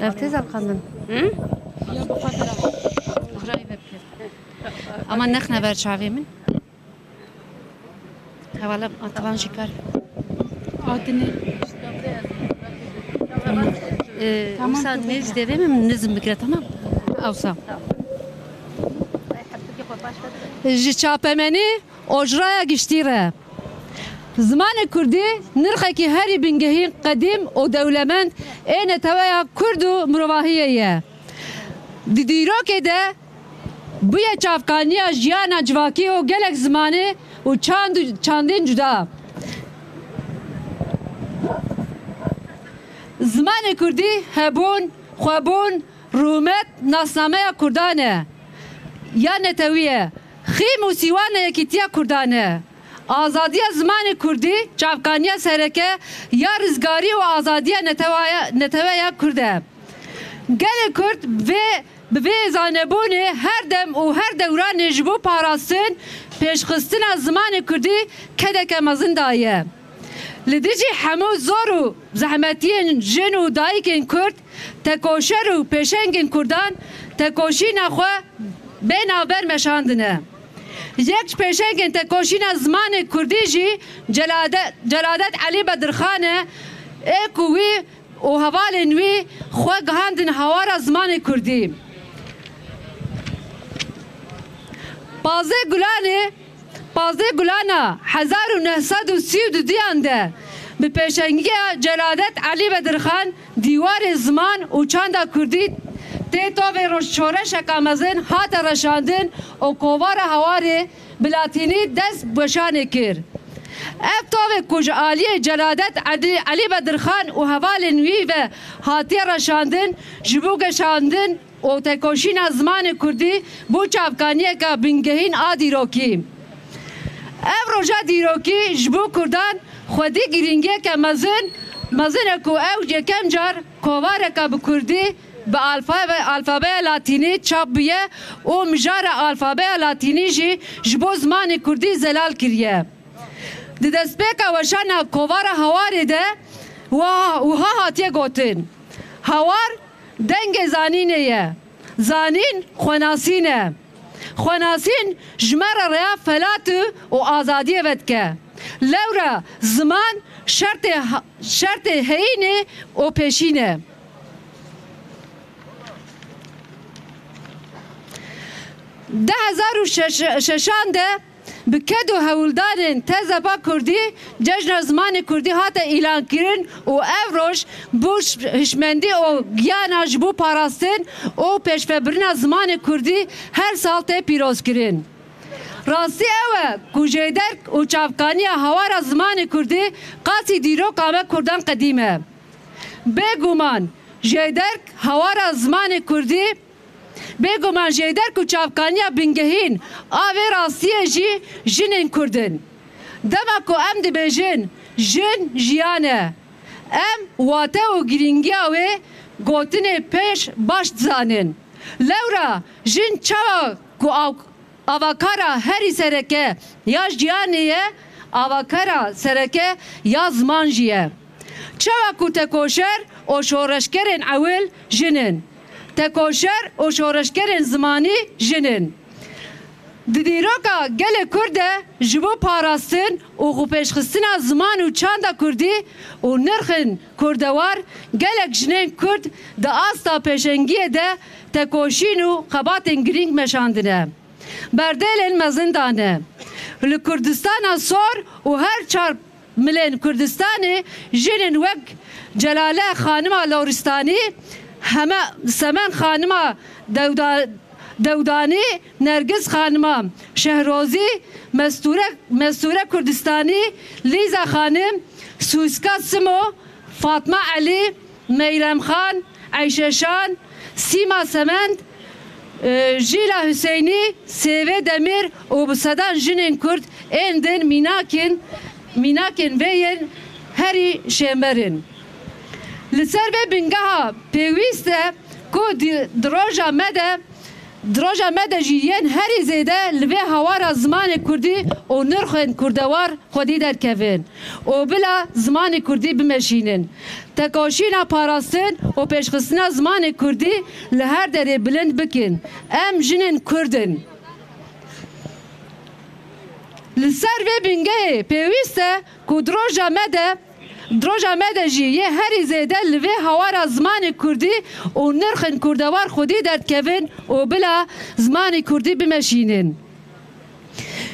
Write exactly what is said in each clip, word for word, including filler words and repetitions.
Ev tê zevqandin. Hı? Ama nexne ber çavê min. Hevala ativan jî kar. Adını. Tamam. Ee, Tamam, Wisa tamam. Nêz devê min nizm bikire, tamam. Awsa. Ji çapemenî ojraya giştî re. Zimanê kurdî nirxekî herî bingehîn, qedîm û dewlemend ê neteweya kurd û mirovahiyê ye. Di dîrokê de bûye çavkaniya jiyana civakî û gelek zimanê û çand û çandên cuda. Zimanê kurdî hebûn, xwebûn, rûmet, nasnameya kurdan e. Ya netewî ye. Xîm û sîwana yekîtiya kurdan e. Azadiya zimanê kurdî çavkaniya sereke ya rizgarî û azadiya netewaya, neteweya kurd e. Gelê kurd vê, bi vê zanebûnê her dem û her dewranê ji bo parastin, pêşxistina zimanê kurdî kedeke mezin daye. Li dijî hemû zor û zehmetiyên jin û dayikên kurd, tekoşer û pêşengên kurdan tekoşîna xwe bê navber meşandine. Yek ji pêşengên tekoşîna zimanê kurdî jî Celade-, Celadet Elî Bedirxan e, ê ku wî û hevalên wî xwe gihandin hawara zimanê kurdî. Pazdeh Gulanê, pazdeh Gulana hezar û neh sed û sî û duduyan de bi pêşengiya Celadet Elî Bedirxan dîwarê ziman û çanda kurdî tê tovê roj-, şoreşeka mezin hate reşandin û kovara Hawarê bi latînî dest bi weşanê kir. Ev tovê ku ji aliyê Celadet Edî-, Elî Bedirxan û hevalên wî ve hatiye reşandin, ji bo geşandin û tekoşîna zimanê kurdî bû çavkaniyeke bingehîn a dîrokî. Ev roja dîrokî ji bo kurdan xwedî girîngiyeke mezin, mezin e ku ew yekem car kovareke bi kurdî bi alfabe-, alfabeya latînî çap bûye û mijara alfabeya latînî jî ji bo zimanê kurdî zelal kiriye. Di destpêka weşana kovara Hawarê de wiha, wiha hatiye gotin, Hawar dengê zanînê ye. Zanîn xwenasîn e. Xwenasîn ji me re rêya felat û azadiyê vedike. Lewra ziman şertê ha-, şertê heyînê û pêşîn e. Di hezar û şeş, şeşan de bi ked û hewldanên T Z P A Kurdî Cejna Zimanê Kurdî hate îlankirin û ev roj bû hişmendî û giyana ji bo parastin û pêşvebirina zimanê kurdî her sal tê pîrozkirin. Rastî ew e ku jêderk û çavkaniya hawara zimanê kurdî qasî dîroka me kurdan qedîm e. Bêguman jêderk hawara zimanê kurdî, bêguman jêderk û çavkaniya bingehîn a vê rastiyê jî jinên kurd in. Dema ku em dibêjin jin jiyan e, em wate û girîngiya wê gotinê pêş baş dizanin. Lewra jin çawa ku aw-, avakara herî sereke ya jiyanê ye, avakara sereke ya ziman jî ye. Çawa ku tekoşer û şoreşgerên ewil jin in, tekoşer û şoreşgerên zimanî jin in. Di dîroka gelê Kurd de ji bo parastin û xwepêşxistina ziman û çanda kurdî û nirxên kurdewar gelek jinên Kurd di asta pêşengiyê de tekoşîn û xebatên girîng meşandine. Berdêlên mezin dane. Li Kurdistana Sor û her çar milên Kurdistanê jinên wek Celale Xanima Loristanî, Heme-, Semen Xanima Dewda-, Dewdanî, Nergiz Xanima Şehrozî, Mestûre, Mestûre Kurdistanî, Lîza Xanim, Sûska Simo, Fatma Elî, Meyrem Xan, Eyşe Şan, Sîma Semend, e, Jîla Hüseynî, Sêvê Demîr û bi sedan jinên Kurd ên din mînakên, mînakên vê yên herî şêmer in. Li ser vê bingeha pêwîst e ku di, di roja me de Di roja me de jî yên herî zêde li vê hawara zimanê kurdî û nirxên kurdewar xwedî derkevin û bila zimanê kurdî bimeşînin. Tekoşîna parastin û pêşxistina zimanê kurdî li her derê bilind bikin. Em jinên kurd in. Li ser vê bingehê pêwîst e ku di roja me de, di roja me de jî yê herî zêde li vê hawara zimanê kurdî û nirxên kurdewar xwedî derdikevin û bila zimanê kurdî bimeşînin.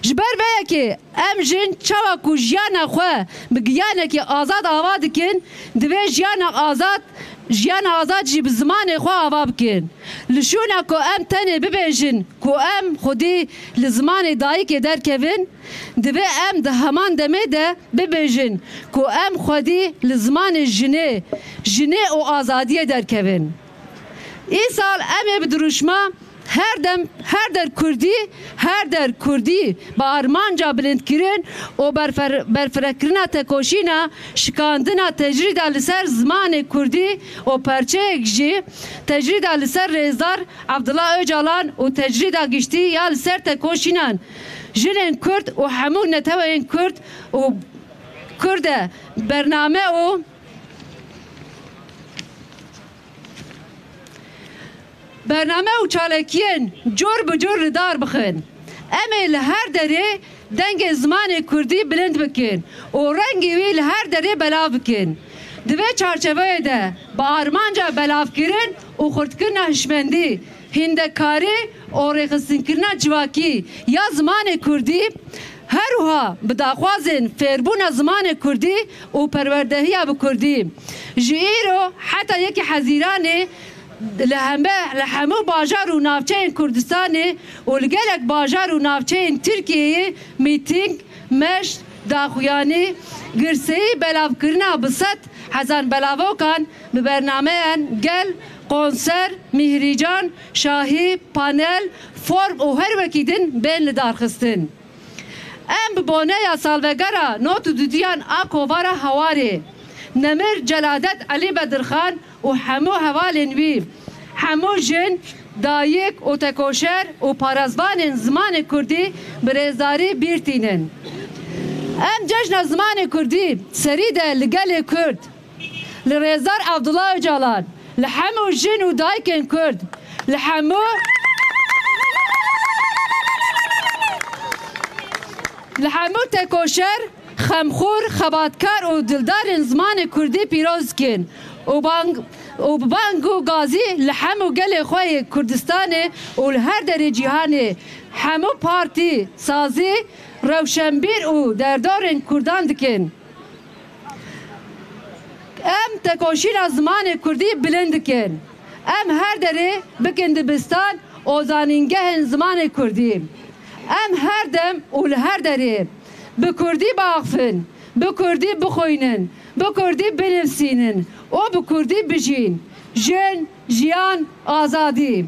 Ji ber vê yekê em jin çawa ku jiyana xwe bi giyanekî azad ava dikin, divê jiyana azad, jiyana azad jî bi zimanê xwe ava bikin. Li şûna ku em tenê bibêjin ku em xwedî li zimanê dayikê derkevin, divê em di heman demê de bibêjin ku em xwedî li zimanê jinê, jinê û azadiyê derkevin. Îsal em ê bi dirûşma Her dem, her der kurdî, her der kurdî bi armanca bilindkirin û berfer-, berfirekirina tekoşîna şikandina tecrîda li ser zimanê kurdî û perçeyek jî tecrîda li ser rêzdar Abdullah Ocalan û tecrîda giştî ya li ser tekoşînan jinên kurd û hemû neteweyên kurd û kurd e bername û Bername û çalakiyên cur bi cur li dar bixin. Em ê li her derê dengê zimanê kurdî bilind bikin û rengê wî li her derê belav bikin. Di vê çarçeveyê de bi armanca belavkirin û xurtkirina hişmendî, hîndekarî û rêxistinkirina civakî ya zimanê kurdî, her wiha bi daxwazên fêrbûna zimanê kurdî û perwerdehiya bi kurdî ji îro heta yekê Hezîranê li heme, li hemû bajar û navçeyên Kurdistanê û li gelek bajar û navçeyên Tirkiyeyê mîtîng, meşt, daxuyanî, girseyî belavkirina bi sed hezar belavokan bi bernameyên gel, konser, mîhrîcan, şahî, panel, form û her wekî din bên lidarxistin. Em bi boneya salvegera nod û duduyan a kovara Hawarê, Nemir Celadet Elî Bedirxan û hemû hevalên wî, hemû jin, dayik û tekoşer û parezvanên zimanê kurdî bi rêzdarî bîr tînin. Em cejna zimanê kurdî serî de li gelê kurd, li rêzdar Abdullah Ocalan, li hemû jin û dayikên kurd, li hemû, li hemû tekoşer, xemxwar, xebatkar û dildarên zimanê kurdî pîroz dikin û bang, û bi bang û gazî li hemû gelê xwe yê Kurdistanê û li her derê cîhanê hemû partî, sazî, rewşenbîr û derdorên kurdan dikin. Em tekoşîna zimanê kurdî bilind dikin. Em her derê bikin dibistan û zanîngehên zimanê kurdî. Em her dem û li her derê bi kurdî biaxifin, bi kurdî bixwînin, bi kurdî binivîsînin û bi kurdî bijîn. Jin, jiyan, azadî.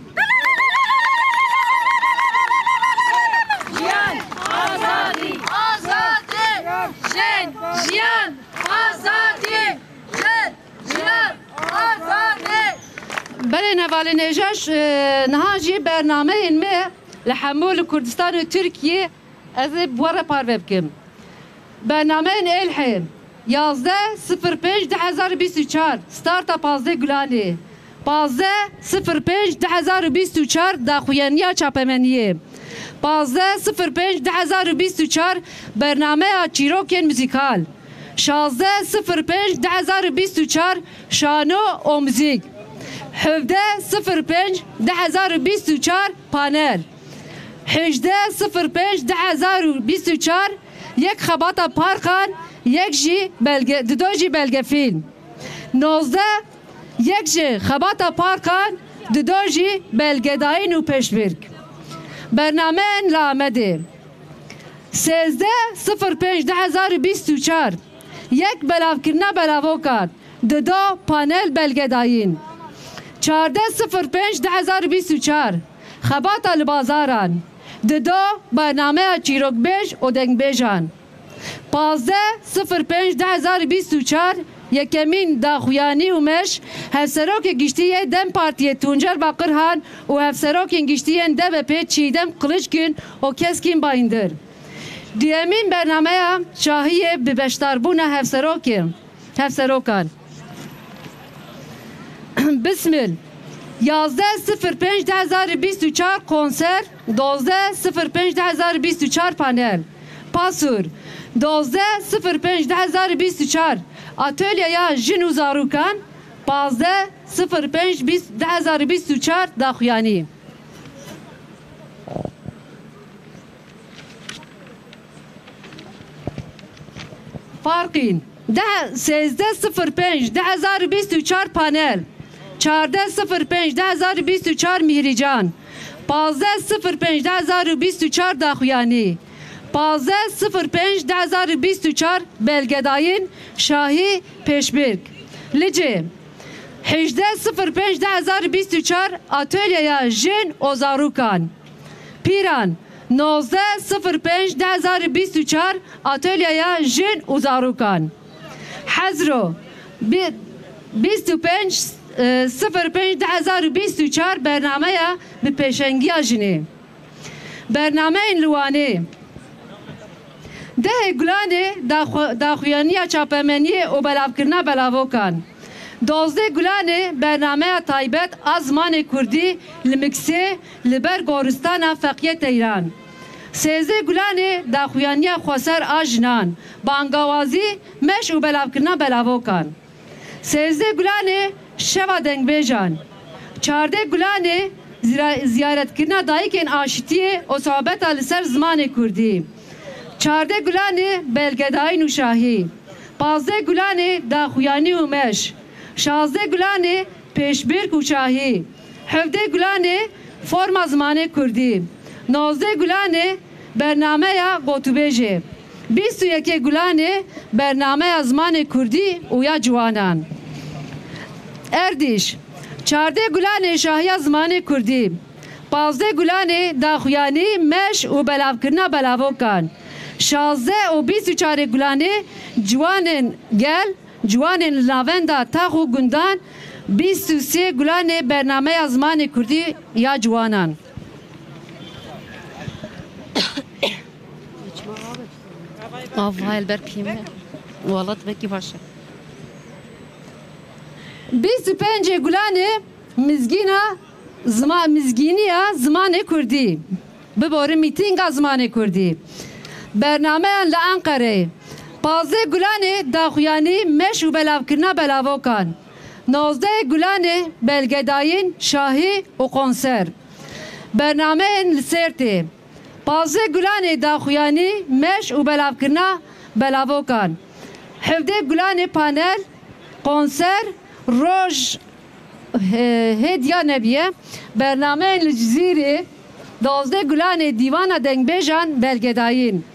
Jiyan, azadî. Azadî. Jin, jiyan, azadî. Jin, jiyan, azadî. Belê, hevalên hêja, e, niha jî bernameyên me li hemû li Kurdistan û Tirkiyê ez ê bi we re parve bikim. Bernameyên Êlihê, yazdeh sifir pênc du hezar û bîst û çar, starta pazdeh Gulanê. Pazdeh sifir pênc du hezar û bîst û çar, daxuyaniya çapemeniyê. Pazdeh sifir pênc du hezar û bîst û çar, bernameya çîrokên muzîkal. Şazdeh sifir pênc du hezar û bîst û çar, şano û muzîk. Hevdeh sifir pênc du hezar û bîst û çar, panel. Hejdeh sifir pênc du hezar û bîst û çar, yek xebata parkan, yek jî belge, dido jî belgefîlm. Nozdeh, yek ji xebata parkan, dido jî belgedayîn û pêşbirk. Bernameyên li Amedê. Sêzdeh sifir pênc du hezar û bîst û çar, yek belavkirina belavokan, dido panel belgedayîn. Çardeh sifir pênc du hezar û bîst û çar, xebata li bazaran, dido bernameya çîrokbêj û dengbêjan. Pazdeh sifir pênc du hezar û bîst û çar, yekemîn daxuyanî û meş, Hevserokê Giştî yê dem Partiyê Tuncer Bakirhan û Hevserokên Giştî yên D B P Çiğdem Kılıçgün û Keskin Bayındır. Duyemîn bernameya şahiyê bi beşdarbûna hevserokê, hevserokan. Bismil. Yazdeh sifir pênc du hezar û bîst û çar konser, dozdeh sifir pênc du hezar û bîst û çar panel. Pasûr. Dozdeh sifir pênc du hezar û bîst û çar atölyeya jin û zarûkan, pazdeh sifir pênc du hezar û bîst û çar daxuyanî. Farqîn. Deh, sêzdeh sifir pênc du hezar û bîst û çar panel. Çardeh sifir pênc du hezar û bîst û çar Mîhrîcan. Pazdeh sifir pênc du hezar û bîst û çar daxuyanî. Pazdeh sifir pênc du hezar û bîst û çar belgedayîn şahî pêşbirk. Licê. Hejdeh sifir pênc du hezar û bîst û çar atölyeya jin û zarûkan. Pîran, nozdeh sifir pênc du hezar û bîst û çar atölyeya jin û zarûkan. Hezro, bi-, bîst û pênc, e, sifir pênc du hezar û bîst û çar bernameya bi pêşengiya jinê. Bernameyên li Wanê. Dehê Gulanê daxu-, daxuyaniya çapemeniyê û belavkirina belavokan. Dozdeh Gulanê bernameya taybet a zimanê kurdî li Miksê li ber goristana Feqiyê Teyran. Sêzdeh Gulanê daxuyaniya xweser a jinan, bangawazî, meş û belavkirina belavokan. Sêzdeh Gulanê şeva dengbêjan. Çardeh Gulanê zira-, ziyaretkirina dayikên aşitiyê û sohbeta li ser zimanê kurdî. Çardeh Gulanê belgedayîn û şahî. Pazdeh Gulanê daxuyanî û meş. Şazdeh Gulanê pêşbirk û şahî. Hevdeh Gulanê forma zimanê kurdî. Nozdeh Gulanê bernameya gotûbêjê. Bîst û yekê Gulanê bernameya zimanê kurdî û ya ciwanan. Erdîş. Çardeh Gulanê şahiya zimanê kurdî. Pazdeh Gulanê daxuyanî, meş û belavkirina belavokan. Şazdeh û bîst û çarê Gulanê ciwanên gel, ciwanên li navenda tax û gundan, bîst û sê Gulanê bernameya zimanê kurdî ya ciwanan. Av hayal ber pîme. Welat vekî baş e. Bîst û pêncê Gulanê mizgîna zima-, mizgîniya zimanê kurdî. Biborin mîtînga zimanê kurdî. Bernameyan li Enqereyê. Pazdeh Gulanê daxuyanî, meş û belavkirina belavokan. Nozdeh Gulanê belgedayîn, şahî û konser. Bernameyên li Sêrtê. Pazdeh Gulanê daxuyanî, meş û belavkirina belavokan. Hevdeh Gulanê panel, konser, roj, he-, hêdiya nebiye. Bernameyên li Cizîrê. Dozdeh Gulanê dîwana dengbêjan belgedayîn.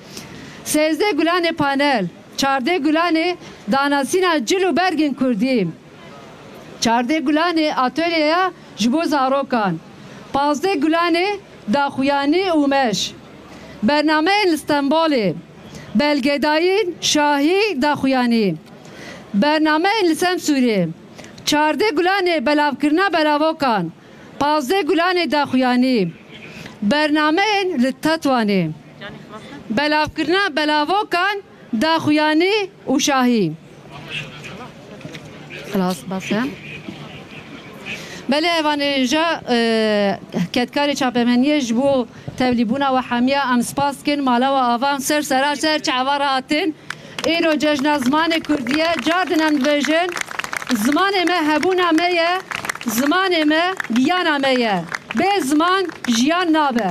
Sêzdeh Gulanê panel. Çardeh Gulanê danasîna cil û bergên kurdî. Çardeh Gulanê atölyeya ji bo zarokan. Pazdeh Gulanê daxuyanî û meş. Bernameyên li Stenbolê. Belgedayîn, şahî, daxuyanî. Bernameyên li Semsûrê. Çardeh Gulanê belavkirina belavokan. Pazdeh Gulanê daxuyanî. Bernameyên li Tetwanê. Belavkirina belavokan, daxuyanî û şahî. Xilas, bes e. Belê, evanê ja, e, kedkarê çapemeniyê ji bo tevlîbûna we hemiya em spas dikin. Mala we ava, em ser sera ser çava re hatin. Îro cejna zimanê kurdî ye. Cardin em dibêjin, zimanê me hebûna me ye, zimanê me giyana me ye. Bê ziman jiyan nabe.